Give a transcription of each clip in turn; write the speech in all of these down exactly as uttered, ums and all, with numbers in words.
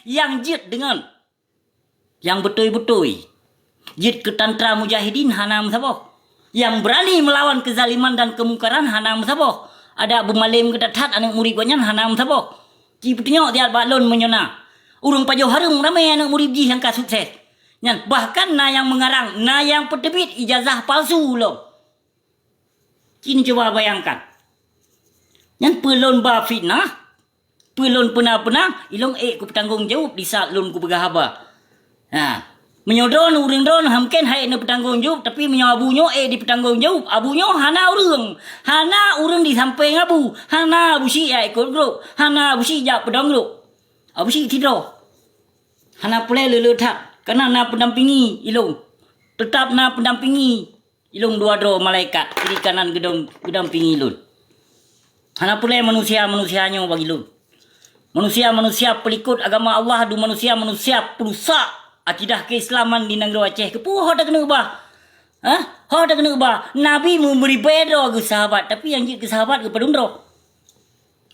nyang jeuet deungon. Nyang beutôi-beutôi jeuet keu tantra mujahidin hana meusaboh. Nyang beurani meulawan keuzaliman dan keumungkaran hana meusaboh. Adak beumalém geutat-that aneuëk murit gobnyan hana meusaboh. Ci peutunyok siat bak lôn meunyoe na. Ureuëng pajoh hareuem ramé aneuëk murit jih nyang ka sukses. Nyan bahkan na nyang meungarang, na nyang peuteubiet ijazah palsu lom. Cin cuba bayangkan. Nyan peue lôn ba fitnah, peue lôn peuna-peuna, ilôn ék kupeutanggong jaweueb di saat lôn kupeugah haba. Ha. Meunyoe droeneuh ureuëng droeneuh mungken hai neupeutanggong jaweueb, tapi meunyoe abu nyoe ék dipeutanggong jaweueb, abu nyoe hana ureuëng, hana ureuëng di sampéng abu, hana abu syiek jak ikot grup, hana abu syiek jak peudong grup. Abu syiek sidroe. Hana peureulée le-le that, kareuna na peudampingi ilôn. Teutap na peudampingi ilôn dua droe malaikat kiri kanan geudong geudampingi lôn. Hana peureulée manusia-manusia nyoe bagi lôn. Manusia-manusia peulikot agama Allah, dum manusia-manusia peurusak akidah keuislaman di nanggroe Aceh. Keupeue ho takeuneuk ba? Hah? Ho takeuneuk ba? Nabi meubri bée droe geusahabat, tapi nyang jeuet keusahabat geupadum droe.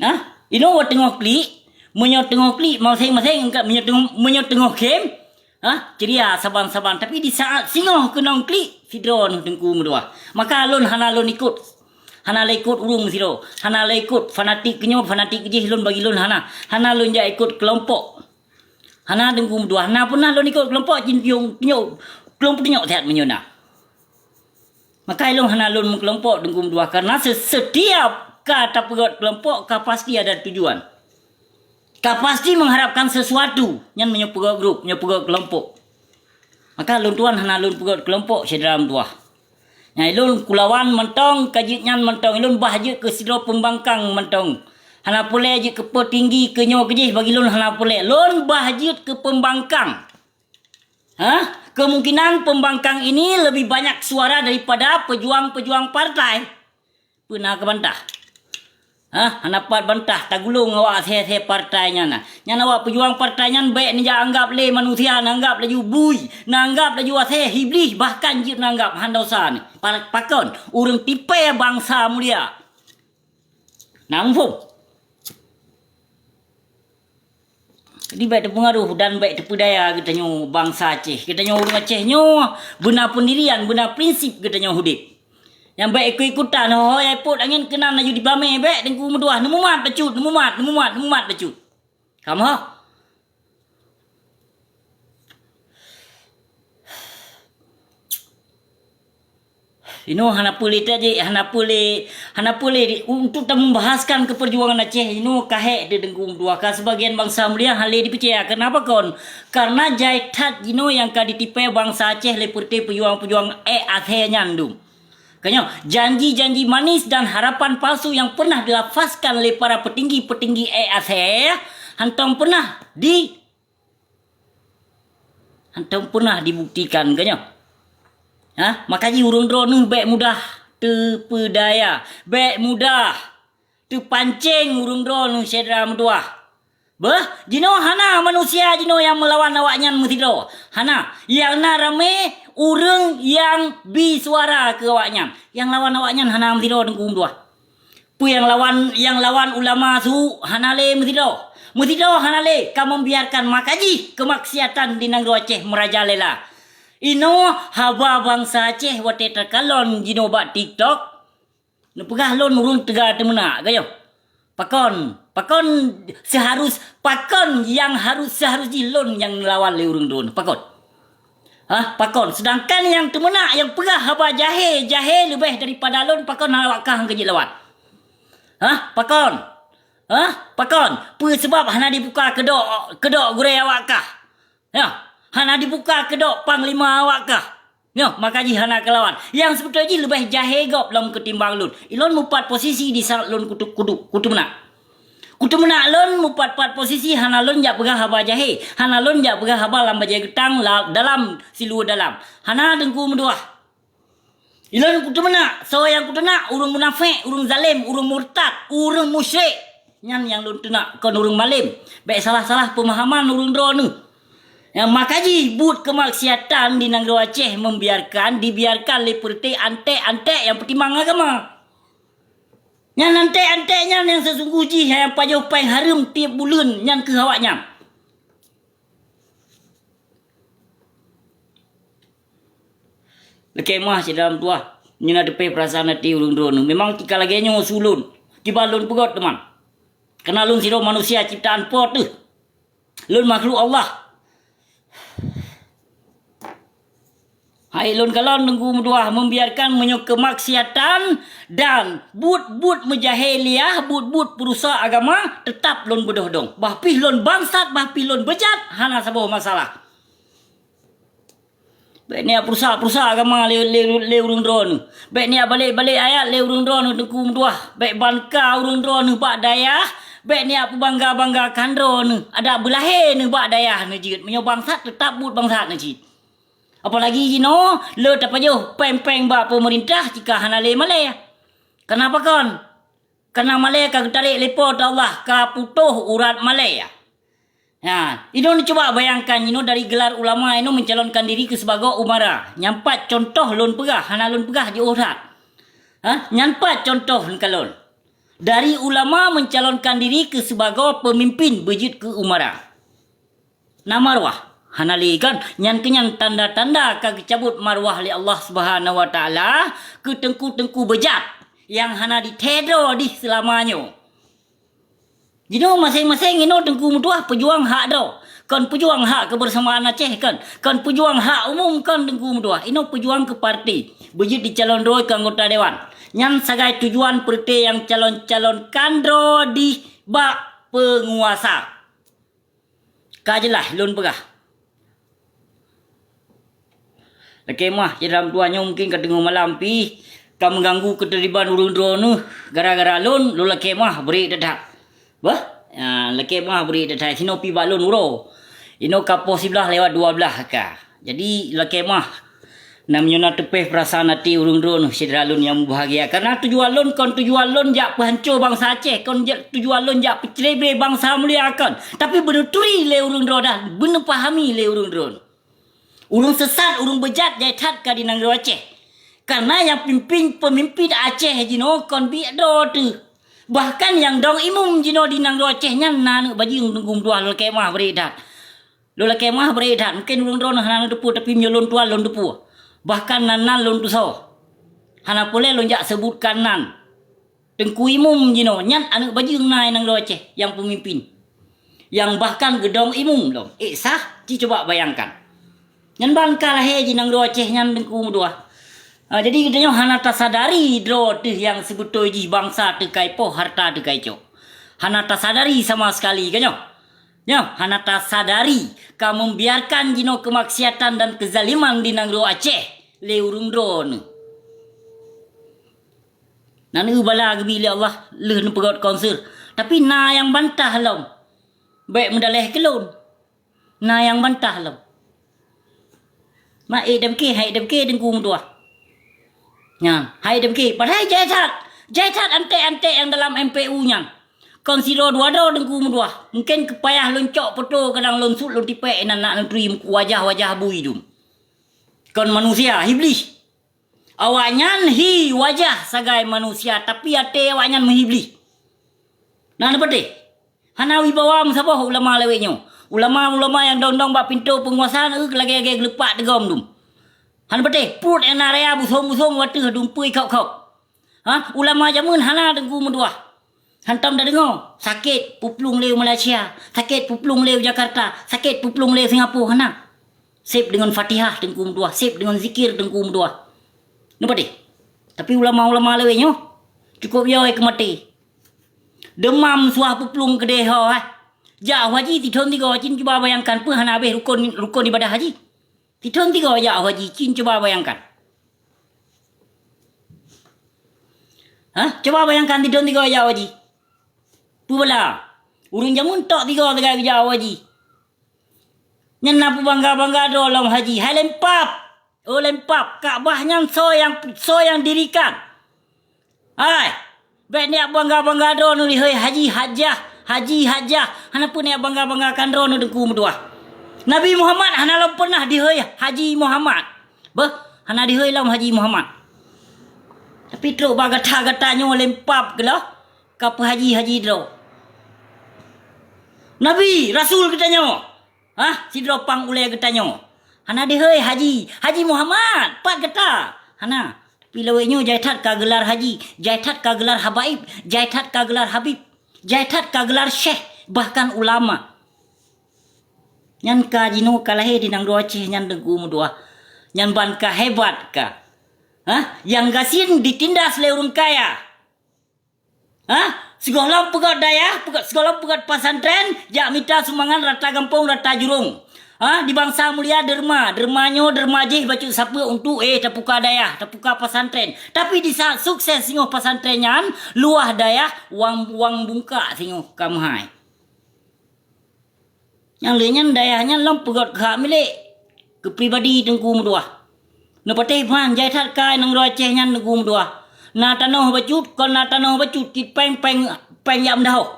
Hah? Inoe teungoh klik, meunyoe teungoh klik maséng-maséng, meunyoe teungoh, meunyoe teungoh khém, hah? Ceria saban-saban. Tapi di saat singoh keunong klik, sidroe neuh teungku meutuah. Maka lôn hana lôn ikot. Hana lôn ikot ureuëng sidroe. Hana lôn ikot fanatik keu nyoe, fanatik keu jih, lôn bagi lôn hana. Hana lôn jak ikot keulompok. Hana teungku meutuah. Na peunah lôn ikot keulompok, jin piôh, piôh, keulompok tunyok siat meunyoe na. Maka ilôn hana lôn meukelompok teungku meutuah, kareuna se-, setiap ka tapeugét keulompok ka pasti ada tujuan. Ka pasti mengharapkan sesuatu, nyan meunyoe peugét grup, meunyoe peugét keulompok. Maka lôn tuan hana lôn peugét keulompok syedara meutuah. Nyang ilôn kulawan mantong ka jeuet nyan mantong, ilôn bah jeuet keu sidroe peumbangkang mantong. Hana peureulée jeuet keu peutinggi keu nyoe keu jih bagi lôn hana peureulée. Lôn bah jeuet keu peumbangkang. Hah? Kemungkinan pembangkang ini lebih banyak suara daripada pejuang-pejuang partai. Peue na keubantah? Hah? Hana pat bantah tagulong awak asée-asée partai nyan na. Nyan awak pejuang partai nyan bék neujak anggab lé manusia, neuanggab laju bui, neuanggab laju asée iblih, bahkan jeuet neuanggab han dosa ni. Pa-, pakon? Ureuëng tipée bansa mulia. Na muphom? Jadi bék teupeungaruh dan bék teupeudaya geutanyoe bansa Aceh. Geutanyoe ureuëng Aceh nyoe beuna peundirian, beuna prinsip geutanyoe udeb. Nyang bék ikut-ikutan, ho-ho nyang ipot angén keunan laju dipamé, bék teungku meutuah, neumumat bacut, neumumat, neumumat, neumumat bacut. Kamoe? Inoe hana peue lé tajak, hana peue lé, hana peue lé di-, untuk tameumbahaskan keu peujuangan Aceh, inoe ka hék di teungku meutuah, ka seubagian bansa mulia hana lé dipeucaya. Keunapa kon? Kareuna jai that jinoe nyang ka ditipée bansa Aceh lé peureuté peujuang-peujuang ék asée nyan dum. Keunyoe, janji-janji manis dan harapan palsu nyang pernah dilafazkan lé para peutinggi-peutinggi ék asée, hántom pernah di-, hántom pernah dibuktikan, keunyoe. Hah? Maka jih ureuëng droeneuh bék mudah teupeudaya, bék mudah teupancéng ureuëng droeneuh syedara meutuah. Beuh, jinoe hana manusia jinoe nyang meulawan awaknyan meusidroe. Hana. Nyang na ramé ureuëng nyang bi suara keu awaknyan. Nyang lawan awaknyan hana meusidroe teungku meutuah. Peue nyang lawan, nyang lawan ulama su hana lé meusidroe. Meusidroe hana lé ka membiarkan maka jih keumaksiatan di nanggroe Aceh meurajalela. Inoe haba bansa Aceh watée takalon jinoe bak TikTok, neupeugah lôn ureuëng teuga teumeunak, gayôh. Pakon, pakon seharus, pakon nyang harus, seharus jih lôn nyang neulawan lé ureuëng droeneuh? Pakon? Hah, pakon? Seudangkan nyang teumeunak nyang peugah haba jahé, jahé leubeh daripada lôn, pakon awak kah nyang keujeuet lawan? Hah, pakon? Hah, pakon? Peue seubab hana dibuka keudok, keudok gurée awak kah? Nyoe, hana dibuka keudok panglima awak kah? Nyoe, maka jih hana keulawan. Nyang seubeutôi jih leubeh jahé gob lom keutimbang lôn. Ilôn mupat posisi di saat lôn kutu-, kutu-, kuteumeunak. Kuteumeunak lôn mupat-pat posisi hana lôn jak peugah haba jahé, hana lôn jak peugah haba lam bajée geutang la-, dalam siluweue dalam. Hana teungku meutuah. Ilôn kuteumeunak, soe nyang kuteumeunak, ureuëng munafék, ureuëng zalém, ureuëng murtad, ureuëng musyrik. Nyan nyang lôn teunak, kon ureuëng malém. Bék salah-salah peumahaman ureuëng droeneuh. Nyang maka jih buet keumaksiatan di nanggroe Aceh membiarkan, dibiarkan lé peureuté anték-anték nyang peutimang agama. Nyan anték-anték nyan nyang seusunggoh jih nyang pajoh péng hareuem tieb buleuen nyan keuh awaknyan. Lakée meuah syedara meutuwah, nyoe na teupéh peurasaan até ureuëng droeneuh. Memang tika lagée nyoe su lôn, kiban lôn peugét teuma. Kareuna lôn sidroe manusia ciptaan Po teuh. Lôn makhluk Allah. Hai lôn kalon Teungku meutuwah, membiarkan meunyoe keumaksiatan dan buet-buet meujahiliah, buet-buet peurusak agama, teutap lôn beudôh dong. Bah pih lôn bangsat, bah pih lôn beujat, hana saboh masalah. Bék neujak peurusak-peurusak agama lé, lé, lé ureuëng droeneuh. Bék neujak balek-balek ayat lé ureuëng droeneuh Teungku meutuwah. Bék banka ureuëng droeneuh bak dayah, bék neujak peubangga-banggakan droeneuh. Adak beulahé neuh bak dayah neuh jeuet. Meunyoe bangsat, teutap buet bangsat neuh cit. Apalagi jinoe le tapajoh péng-péng bak peumeurintah cika hana lé malée. Keunapa kon? Kareuna malée ka geutarek lé Po teu Allah, ka putôh urat malée. Nah, inoe cuba bayangkan, inoe dari gelar ulama inoe mencalonkan diri keu sibagoe umara. Nyan pat contoh lôn peugah, hana lôn peugah jiôh that. Ha? Nyan pat contoh lôn kalon. Dari ulama mencalonkan diri keu sibagoe peumimpin beujeuet keu umara. Na marwah, hana lé kan? Nyan keunyan tanda-tanda ka geucabot marwah lé Allah Subhanahu Wa Taala keu teungku-teungku beujat nyang hana jiteupeue droe jih seulama nyoe. Jinoe maséng-maséng inoe Teungku meutuah peujuang hak droe, kon peujuang hak keubeursamaan Aceh kon, kon peujuang hak umum kon Teungku meutuah, inoe peujuang keu parti, beujeuet jicalon droe keu anggota dewan. Nyan sagai tujuan peureuté nyang calon-calonkan droe jih bak peunguasa. Ka jeulaih lôn peugah. Lakée meuah, syedara meutuah nyoe mungken ka teungoh malam pih ka meuganggu keuteudiban ureuëng droeneuh gara-gara lôn, lôn lakée meuah bri that-that. Bah, ya, lakée meuah bri that-that sinoe pih bak lôn uroe. Inoe ka poh siblaih lewat dua blaih ka. Jadi lakée meuah, na meunyoe na teupéh peurasaan até ureuëng droeneuh syedara lôn nyang mubahgia. Kareuna tujuan lôn kon tujuan lôn jak peuhanco bansa Aceh, kon jak tujuan lôn jak peucrebre bansa mulia kon. Tapi beuneuturi lé ureuëng droeneuh, beuneupahami lé ureuëng droeneuh. Ureuëng sesat, ureuëng beujat jai that ka di nanggroe Aceh. Kareuna nyang pimpin peumimpin Aceh jinoe kon biek droe teuh. Bahkan nyang dong imum jinoe di nanggroe Aceh nyan na aneuëk bajeueng Teungku meutuah lakée meuah bri that. Lôn lakée meuah bri that, mungken ureuëng droeneuh hana lôn teupeue, tapi meunyoe lôn tuan lôn teupeue. Bahkan nan-nan lôn tusoe. Hana peureulée lôn jak seubutkan nan. Teungku Imum jinoe, nyan aneuëk bajeueng na i nanggroe Aceh nyang peumimpin. Nyang bahkan geudong imum lom. Ék sah, ci cuba bayangkan. Nyan ban ka lahé jih nanggroe Aceh nyan Teungku meutuah. Ah, jadi geutanyoe hana tasadari droe teuh nyang seubeutôi jih bansa teuh ka ipoh, hareuta teuh ka icok. Hana tasadari sama sekali, ka nyoe? Nyoe hana tasadari ka membiarkan jinoe keumaksiatan dan keuzaliman di nanggroe Aceh lé ureuëng droeneuh. Nan eu bala geubi lé Allah lheueh neupeugét konser. Tapi na nyang bantah lom. Bék meudaleh keu lôn. Na nyang bantah lom. Ma ék damké, hai damké Teungku meutuah. Nyan, hai damké. Padahai jai that. Jai that anték-anték nyang dalam M P U nyan. Kon sidroe dua droe Teungku meutuah. Mungken keupayah lôn cok poto kadang lôn sut lôn tipék inan nak neuturi wajah-wajah bui dum. Kon manusia, iblih. Awaknyan hi wajah sagai manusia, tapi até awaknyan meuhiblih. Na neupatéh? Hana wibawa meusaboh ulama lawét nyoe. Ulama-ulama nyang dong-dong bak pintoe peunguasa na lagée-lagée geuleupak teugom dum. Hana patéh, pruet nyang na raya busong-busong wateuh dumpeue khok-khok. Ha, ulama jameun hana Teungku meutuah. Hantom tadeungoe, sakét puplueng lé u Malaysia, sakét puplueng lé u Jakarta, sakét puplueng lé u Singapura, hana. Sép deungon Fatihah Teungku meutuah, sép deungon zikir Teungku meutuah. Neupatéh? Tapi ulama-ulama lawét nyoe, cukôp yo keu maté. Deumam suah puplueng keudeh ho, eh. Jak haji sithon tigo, cit cuba bayangkan peue hana habéh rukon, rukon ibadah haji. Sithon tigo jak haji, cit cuba bayangkan. Hah? Cuba bayangkan sithon tigo jak haji. Peue bala? Ureuëng jameun tok tigo sagai geujak haji. Nyan na peubangga-bangga droe lom haji. Hai lempap! Oh lempap! Ka'bah nyan soe nyang, soe nyang dirikan? Hai! Bék neujak bangga-bangga droe neuh dihôi haji hajah, haji hajah. Hana peue neujak bangga-banggakan droe neuh Teungku meutuah. Nabi Muhammad hana lom peunah dihôi Haji Muhammad. Beuh, hana dihôi lom Haji Muhammad. Tapi trok bak gata-gata nyoe lempap keuloh, ka peuhaji-haji droe. Nabi, rasul geutanyoe, hah, sidroe pang ulée geutanyoe. Hana dihôi haji, Haji Muhammad, pat gata? Hana. Tapi lawét nyoe jai that ka geular haji, jai that ka geular habaib, jai that ka geular habib, jai that ka geular syekh, bahkan ulama. Nyan ka jinoe ka lahé di nanggroe Aceh nyan Teungku meutuah. Nyan ban ka hebat ka. Hah? Nyang gasien ditindas lé ureuëng kaya. Hah? Sigohlom peugöt dayah, peugöt, sigohlom peugöt pesantren, jak mita sumbangan rata gampông, rata jurông. Hah? Di Bangsa Mulia derma, derma nyoe derma jih bacut sapeue untuk, eh, tapuka dayah, tapuka pesantren. Tapi di saat sukses singoh pesantren nyan, luwah dayah, wang, wang bungkak singoh ka meuhai. Nyang lé nyan dayah nyan lom peugöt keu hak milék keu pribadi Teungku meutuah. Neupatéh ban jai that ka nanggroe Aceh nyan Teungku meutuah. Na tanoh bacut, kon na tanoh bacut, cit péng, péng, péng jak meudahoh.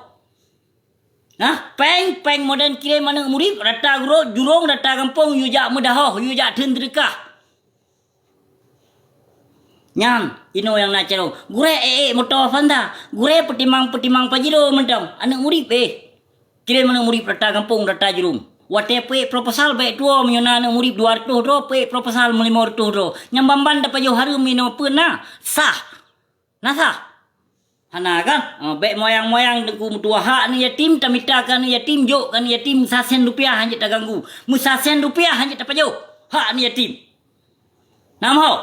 Hah? Péng, péng modern kirém aneuëk murit, rata gurô, jurông, rata gampông, yue jak meudahoh, yue jak theun seudeukah. Nyan, inoe nyang na carông. Gurée ék-ék moto Avanza. Gurée peutimang-peutimang Pajero mantong. Aneuëk murit, eh. Kirém aneuëk murit rata gampông, rata jurông. Watée peuék proposal bék tuwoe, meunyoe na aneuëk murit dua reutôh droe, peuék proposal meulimong reutôh droe. Nyang ban-ban tapajoh hareuem inoe peue na? Sah. Na sah? Hana kan? Ha, bék moyang-moyang Teungku meutuah, hak aneuëk yatim, tamita keu aneuëk yatim, jok keu aneuëk yatim, meusasen rupiah hana jeuet taganggu. Meusasen rupiah hana jeuet tapajoh. Hak aneuëk yatim. Na meuho?